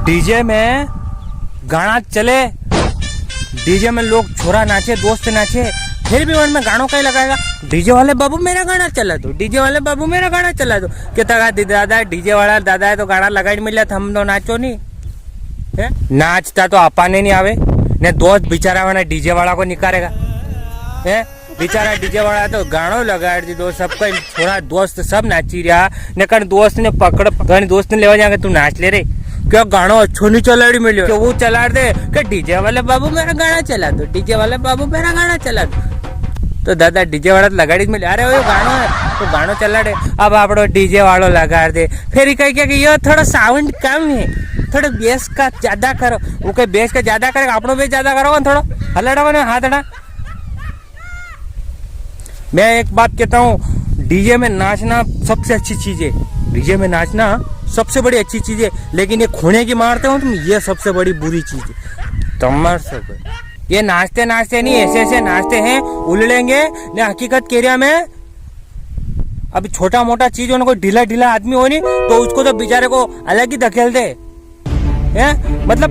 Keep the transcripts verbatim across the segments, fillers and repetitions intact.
DJ में गाना चले, डीजे में लोग छोरा नाचे, दोस्त नाचे, फिर भी उनमें गानों कई लगाएगा, "डीजे वाले बाबू मेरा गाना चला दो, डीजे वाले बाबू मेरा गाना चला दो।" कहता, "दादा, डीजे वाला दादा है तो गाना लगाई मिले, थम तो नाचो नी।" हैं? नाचता तो आपा ने नी आवे, ने दोस्त बेचारा वाला डीजे वाला को निकालेगा। हैं? बेचारा डीजे वाला तो गाणो लगाड़ दीदो, सबका छोरा दोस्त सब नाची रिया। ने कण दोस्त ने पकड़, कण दोस्त ने लेवा जाके, "तू नाच ले रे, क्या गाणो अच्छो नी चलाड़ी मिल्यो।" के वो चलाड़ दे, के, "डीजे वाले बाबू मेरा गाना चला दो, डीजे वाले बाबू मेरा गाना चला दो।" तो दादा डीजे वाला तो लगाड़ी मिले, "अरे वो गाणो है, तो गाणो चलाड़े।" अब आपणो डीजे वालो लगाड़ दे, फिर ही कहे क्या कि ये थोड़ा साउंड कम है, थोड़ा बेस का ज्यादा करो। वो कहे बेस का ज्यादा करेगा, आपणो बेस ज्यादा करो थोड़ो, हलाड़ा बने हाथ हटा। मैं एक बात कहता हूँ, डीजे में नाचना सबसे अच्छी चीज है, डीजे में नाचना सबसे बड़ी अच्छी चीज है, लेकिन ये खूने की मारते हो तुम, ये सबसे बड़ी बुरी चीज है। तमार सब ये नाचते नाचते नहीं, ऐसे ऐसे नाचते हैं, उलड़ेंगे। ने हकीकत कह रिया मैं, अभी छोटा मोटा चीज होने, कोई ढीला ढीला आदमी हो नहीं तो उसको तो बेचारे को अलग ही धकेल दे। हैं? मतलब,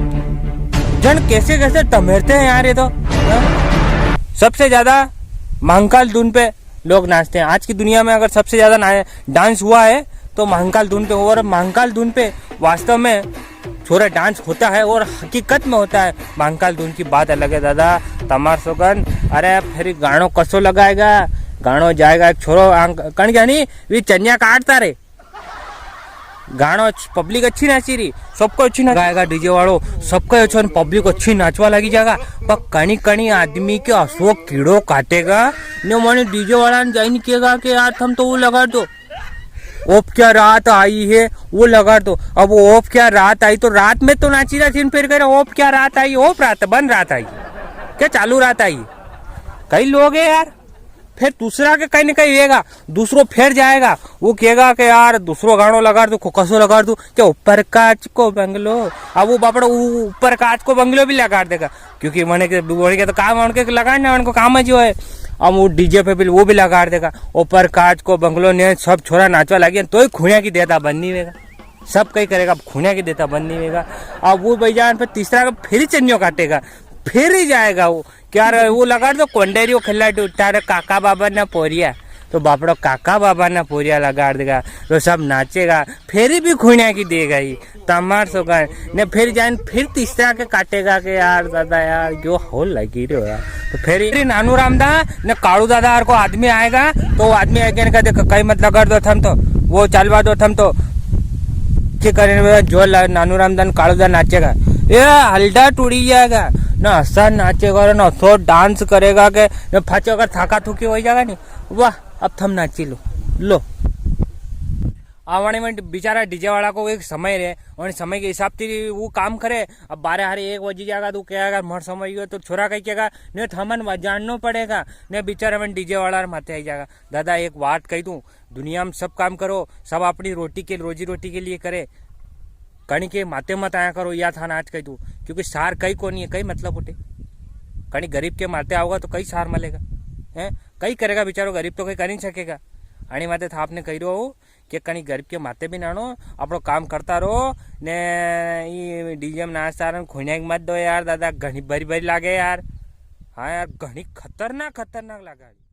जन कैसे कैसे टमेरते हैं यार ये तो, हैं? सबसे ज्यादा महाकाल धुन पे लोग नाचते हैं। आज की दुनिया में अगर सबसे ज्यादा ना-, डांस हुआ है तो महाकाल धुन पे हुआ। और महाकाल धुन पे वास्तव में छोरा डांस होता है और हकीकत में होता है। महाकाल धुन की बात अलग है दादा, तमार सोगन। अरे फिर गाणो कसो लगाएगा, गाणो जाएगा, एक छोरो आंग-, कण गया नी, वी चनिया काटता रे। गाणो अच्छ-, पब्लिक अच्छी नाची री, सबको अच्छी नाच गाएगा डीजे वालो, सबको अच्छो, पब्लिक अच्छी नाचवा लगी जाएगा। पर कणी कणी आदमी के असो कीड़ो काटेगा, ने माने डीजे वाला ने जाइन कहेगा कि यार, थम तो वो लगा दो, ओप क्या रात आई है, वो लगा दो। अब वो ओप क्या रात आई, तो रात में तो नाची रहा थी, फिर कह रहा, "ओप क्या रात आई, ओप रात, बंद रात आई, क्या चालू रात आई?" कई लोग है यार। फिर दूसरा के कहीं ना कहीं वेगा, दूसरो फिर जाएगा, वो कहेगा कि यार दूसरो गाणो लगा दो, को-, कसो लगा दो, क्या ऊपर कांच को बंगलो। अब वो बापड़ा ऊ-, ऊपर कांच को बंगलो भी लगा देगा, क्योंकि वने के, वने के तो काम, उनके लगाना, उनको काम है जो है। अब वो डीजे पे भी, वो भी लगा देगा, ऊपर कांच को बंगलो ने सब छोरा नाचवा लगे, तो ही खुणिया की देता बंद नहीं वेगा। सब कई करेगा, अब खुणिया की देता बंद नहीं वेगा। अब वो भाईजान पे तीसरा का फिर ही चन्नियो काटेगा, फिर ही जाएगा वो। क्या रे, वो लगा दो, कोंडेरियो खिला दो, तारे काका बाबा ना पोरिया। तो बापड़ो काका बाबा ना पोरिया लगा देगा, तो सब नाचेगा, फेरी भी खुणिया की देगा ही, तमार सोगन। ने फिर जाइन फिर तीसरा के काटेगा के यार दादा यार, जो हो लगी रहो यार। तो फिर ये नानू रामदा ने कालू दादा और को आदमी आएगा, तो वो आदमी आएगा ने कहे, "कई मत लगा दो थम तो, वो चालवा दो थम तो।" के करे जो ला-, नानू रामदा ने कालू दादा नाचेगा, ये हलडा टूटी जाएगा ना, असा नाचेगा ना, असो डांस करेगा के ना, फाचे अगर थाका थूकी हो जाएगा नी, वाह, अब थम नाची लो, लो। आवाने में बेचारा डीजे वाला को एक समय रहे, और समय के हिसाब से वो काम करे। अब बारह हारे एक बजी जाएगा, तो कहेगा, "मार समय हुआ," तो छोरा कई कहेगा, "ने थमन बजानो पड़ेगा," ने बेचारा मन डीजे वाला रे माथे आई जाएगा। दादा, एक बात कही दूं, दुनिया में सब काम करो, सब अपनी रोटी के, रोजी रोटी के लिए करे। कणी के माते मत आया करो, या थाने आज कही दूं, क्योंकि सार कई कोनी है, कई मतलब उठे। कणी गरीब के माते आओगा तो कई सार मिलेगा, हैं? कई करेगा बेचारो गरीब, तो कई कर नहीं सकेगा। अणी माते था आपने कही रहो कि कणी गरीब के माते भी नानो, अपनो काम करता रहो, ने ई डीजे में नाचता रहो, खुणिया की मत दो यार दादा, घणी बरी बरी लागे यार। हाँ यार, घणी खतरनाक, खतरनाक लागे।